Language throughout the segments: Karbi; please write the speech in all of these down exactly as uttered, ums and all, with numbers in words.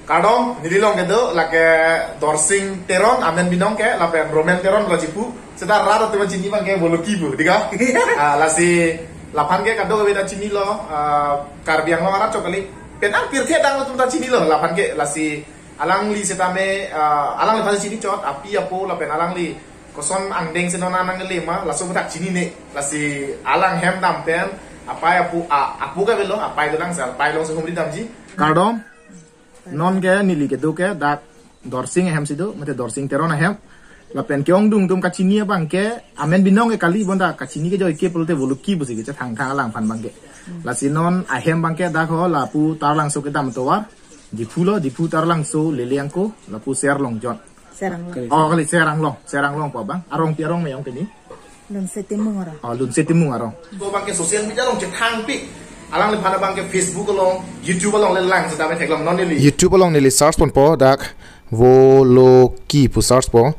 Kardom, neli along kedo, lake Dorsing Teron, amen binong ke, lapen Roman Teron lo chipu. Seta rat atum chini abang ke Boloki pu, dika? Ah, lasi laphan ke kadokave ta chinilo, ah, Karbi Anglong arat chot kali. Penang pirthe adang atum ta chinilo, laphan ke lasi alangli setame, ah, alangliphan chini chot, api apo, lapen alangli koson angdeng si non anang le ma, laso aputhak chinine, lasi alang hem dam pen, apei apo, a, apo ke avelo, apei dolang sal, apei along si humri damji. Kardom, non ke neli kedo ke dak Dorsing ahem si do, mate Dorsing Teron ahem. Lapen ke-ongdung atum kachini abang ke, amen binong ke kali bonta kachini ke joike pulote Boloki pusi kechethang thang alangphan abang ke. Lasi non ahem abang ke dak ho lapu Taralangso kedam atovar, Diphu lo, Diphu Taralangso Lele Angko, lapu Serlong John. Serang lo. Oh, kali Serang Long, Serang Long pu abang. Arong pi arong meyong kini? Lunse Timung arong. Oh, Lunse Timung arong. Ko abang ke social media along chethang pik. Alangliphan abang ke Facebook along, YouTube along le lang setame theklong non neli. YouTube along neli search ponpo dak Boloki pu search po.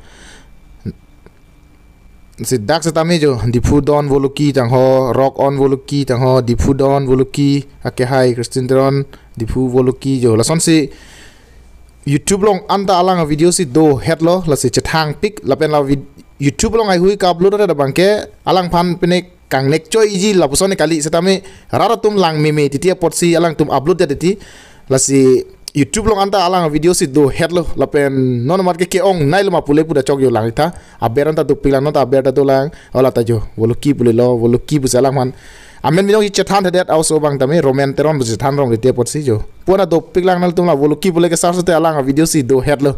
Si dak setame jo, Diphu Don Boloki tangho, Rock On Boloki tangho, Diphu Don Boloki, ake hai Christian Teron, Diphu Boloki jo. Lasonsi YouTube along anta alang video si dohet lo, lasi chethang pik, lapen la vid-, YouTube along haihui ka-upload ra abang ke, alangphan pine kangnek choiji lapuson kali setame rat atum lang meme titi apotsi alangtum upload det titi, lasi YouTube along anta alang video si dohet lo, lapen non amat ke ke-ong nai lo ma pule pu ta chok jo lang itha, aber anta dopik lang, non ta aber ta dolang, ola ta jo, Boloki pule lo, Boloki pusi alangphan. Amen binong si chethang thedet, aoso abang tame Roman Teron pusi chethan rong titi apotsi jo. Pona dopik lang nangtum la Boloki pule ke search te alang video si dohet lo.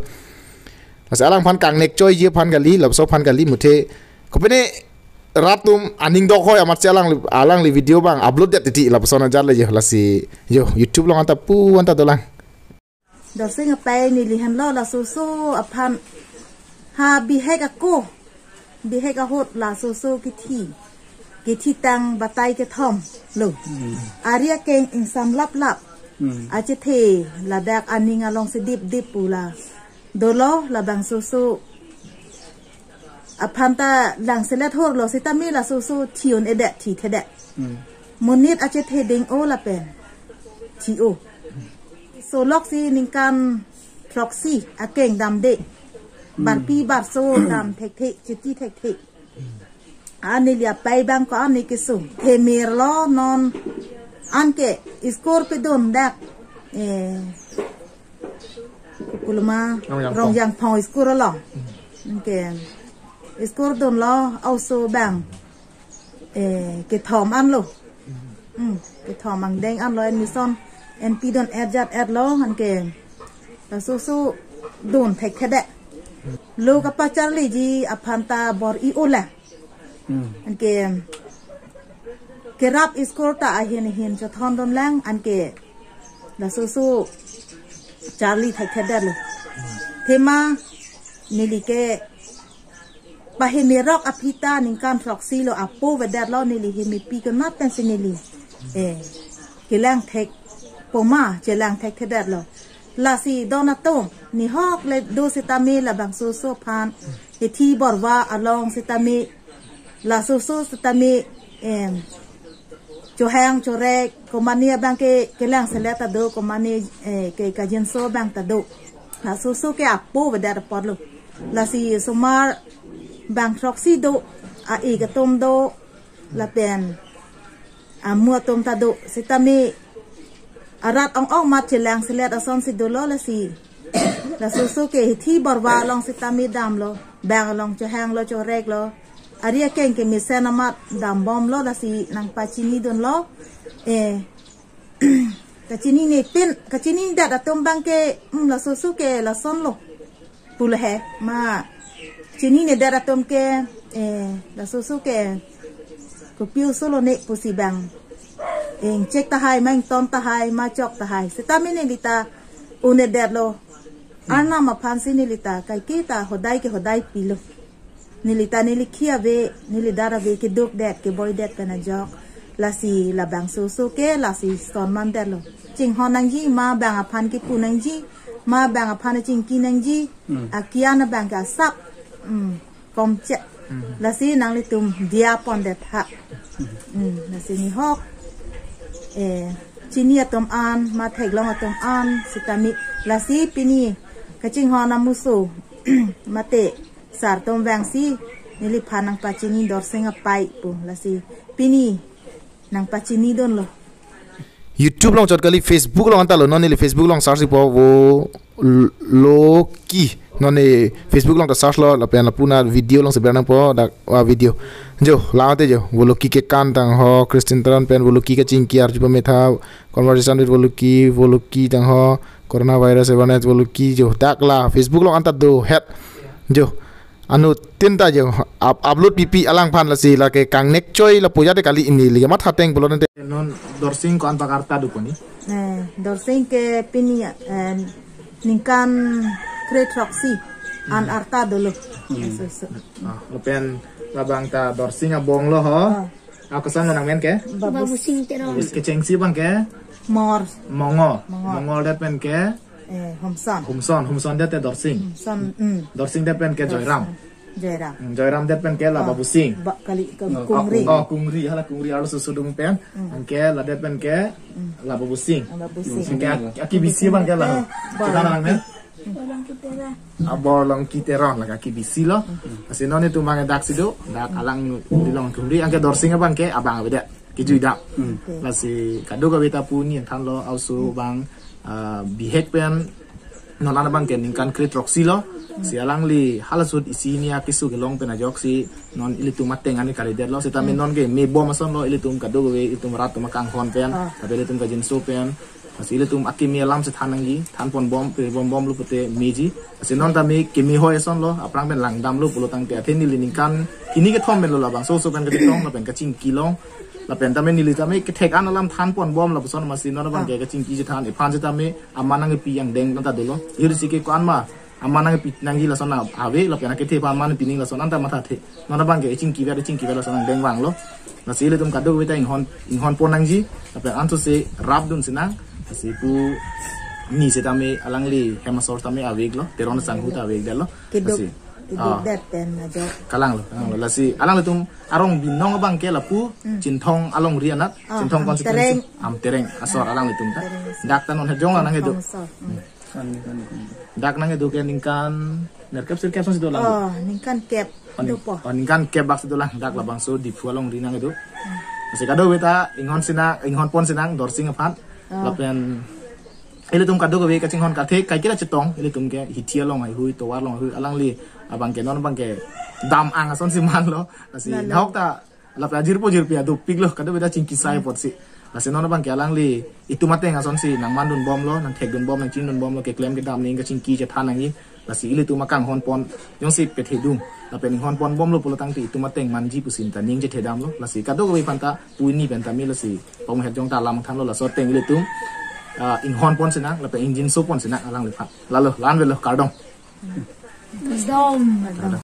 Lasi alangphan kangnek choiji aphan kali, lapuson aphan kali, muthe kopine rat atum aning dok hoi amatsi alangli, alangli video abang upload det titi lapuson ajat le jo, lasi jo YouTube along anta pu anta dolang. Dorsing apei neli henlo laso oso aphan ha bihek ako, bihek ahut laso oso kithi, kithi tang batai kethom lo. Ari akeng ingsam laplap. Achethe ladak aning along si dipdip pu la dolo, labangso oso aphan ta langselet hor lo setame laso oso thi-un-edet, thithedet. Monit achethe deng-o lapen thi-o. Solok si ningkan throksi akeng damde. Barpi barso dam thekthe, chiti thekthe. Ani li apei abang ko ani kesung. Themir lo non anke school pedun dak. Eh, Kulma Rongjangphong. Rongjangphong school along. Anke school dunlo aoso abang. Eh, kethom anlo. Hmm, kethom angdeng anlo admission. Enpi dun-et jat-et lo anke laso oso dun thekthedet. Lo kapacharliji aphan ta bor-i-o lang. Anke kerap school ta ahin ahin chothondun lang anke laso oso charli thekthedet lo. Thema neli ke paheme rok aphi ta ningkan throksi lo apo avedet lo, neli hemepi konat pensi neli, eh, kelang thekpo ma, chelang thekthedet lo. Lasi don atum nihok le do setame labangso oso aphan, hithi borva along setame, laso oso setame, em, chohang chorek, komane abang ke kelangselet ta do, komane, eh, ke kajinso abang ta do. Laso oso ke apo avedet apotlo. Lasi osomar bang throksi do, a-ik atum do, lapen amu atum ta do, setame arat ong-ong amat chelangselet asonsi dolo lasi. Laso oso ke hithi borva along setame damlo, bang along chohanglo choreklo. Ari akeng kemesen amat dambomlo lasi nangpachinidunlo. Eh, kachinine pen, kachininedet atum abang ke, hmm, laso oso ke lasonlo. Pulo he, ma chininedet atum ke, eh, laso oso ke kopi oso lone pusi bang. Ingchek tahai, ma ington tahai, ma chok tahai. Setame neli ta un-edetlo. Arnam aphansi neli ta kaike ta hodai ke hodai pilo. Neli ta neli khi ave, neli dar ave kedukdet, keboidet pen ajok. Lasi labangso oso ke, lasi son mandetlo. Chinghon nangji, ma bang aphan kipu nangji, ma bang aphan chingki nangji, akian abang ke asap. Hmm, komche. Lasi nanglitum diya pondet ha. Hmm, lasi nihok. Eh, Chini atum an, ma theklong atum an, sitame lasi pini kachinghon amuso mate sar atum vangsi neliphan nangpachini Dorsing apai pu, lasi pini nangpachinidunlo. YouTube along chot kali, Facebook along anta lo, non neli Facebook along search ipo vo l- Loki. Non ne Facebook along ta search lo, lapen lapu na video alongsi ber nangpo dak a video. Jo, la te jo, Voloki kekan tangho, Christian Teron pen Voloki kachingki arju pametha, conversation with Voloki, Voloki tangho, coronavirus awareness Voloki jo, dak la Facebook along anta do het. Jo, anuttin ta jo, up- upload pipi alangphan, lasi lake kangnek choi lapu ajat te kali, neli matha ateng pulo tangte. Non Dorsing ko-an bak arta do poni? Eh, Dorsing ke pini, eh, ningkan kre-throksi an arta dolo. So, so. Ah, lapen labang ta Dorsing abong lo ho. Ah. Ah, koson lo nangmen ke? Babu Sing Teron. Is kechengsi abang ke? Mor. Mongo. Mongo. Mongo det pen ke? Eh, Homson. Homson, Homson det te Dorsing. Homson, mm. Dorsing det pen ke Joyram. Joyram. Mm, Joyram det pen ke la Ah, Babu Sing. Ba kali ke Oh, Kungri. Oh, Kungri, hala Kungri arloso sudung pen. Mm. Anke la det pen ke la Babu Sing. Babu Sing. Anke ak- aki bisi abang ke la. Babu Sing. Kita nang men? Borlongki Teron. Ah, Borlongki Teron la aki bisi lo. Lasi non itum abang dak si do, dak alang dilong Kungri, anke Dorsing abang ke abang avedet. Kejui dam. Hmm. Oke. Lasi kadokave ta pu ni thanlo, also abang, ah, bihek pen non an abang ke ningkan kre-throksi lo. Si alangli hala ahut isi hini akeso kelong pen ajoksi non ilitum ateng an kalidet lo. Sitame non ke me bom ason lo, ilitum kadokave, ilitum rat atum akanghon pen, Ah. tapi ilitum kajinso pen. Lasi ilitum akimi alam si than nangji, than pon bom, pe bom bom lo pute meji. Lasi non tame kimi hoi ason lo, aphrang pen langdam lo pulo tangte, athe neli ningkan hini kethom pen lo labangso oso pen kachetong lapen kachingki long. Lapen tame neli tame kethek an alam than pon bom lapuson, masi non abang ke Ah. kachingki chethan, ephan chetame aman nangpi angdeng anta dolo. Hirsi ke ko-an ma aman nangpi nangji lason ave, lapen akethe aphan aman pi nangji lason anta mathathe. Non abang ke chingki ver, chingki ver lason angdeng vanglo. Lasi ilitum kadokave ta inghon, inghon pon nangji, lapen anso si rapdun sinang, lasi pu ni sitame alangli hem asor tame avek lo, Teron sanghu ta avekdet lo. Keduk, Lasi, keduk ah. det pen ajo. Kalang lo, kalang lo. Lasi alanglitum arong binong abang ke lapu, Hmm. Chinthong alongri anat, Ah, Chinthong Amtereng. constituency, Amtereng asor alanglitum ta. Amtereng asor. Dak ta non hejong la nangkedo. Chinthong asor. Hmm. Dak nangkedo ke ningkan nerkep sirkep ason si dolang. Oh, ningkan kep. Oh, ning- Dopo. Oh, ningkan kep bak si dolang. Dak labangso Diphu alongri nangkedo. Lasi kadokave ta inghon sinang, inghon pon sinang Dorsing aphan. Oh. Lapen ilitum kadokave kachinghon kathe kaiketa chetong, ilitum ke hithi along haihui, tovar along haihui, alangli abang ke non abang ke dam ang ason si manlo. Lasi Lalo. nahok ta lapen ajirpo jirpi adopik lo, kadokave ta chingki sai apotsi. Lasi non abang ke alangli itum ateng ason si nangmandun bomlo, nangthekdun bom, nangchingdun bomlo, keklem kedam ning kachingki chethan nangji. Lasi ilitum akanghon pon jongsi pethedung, lapen inghon pon bomlo pulo tangte itum ateng manji pusi ta ning chethedamlo. Lasi kadokave aphan ta pu ni pen tame lasi pong hejong ta alam thanlo, laso ateng ilitum, ah, inghon pon sinang, lapen ingjinso pon sinang alangliphan. Lalo, la-an avelo, kardom. Kardom.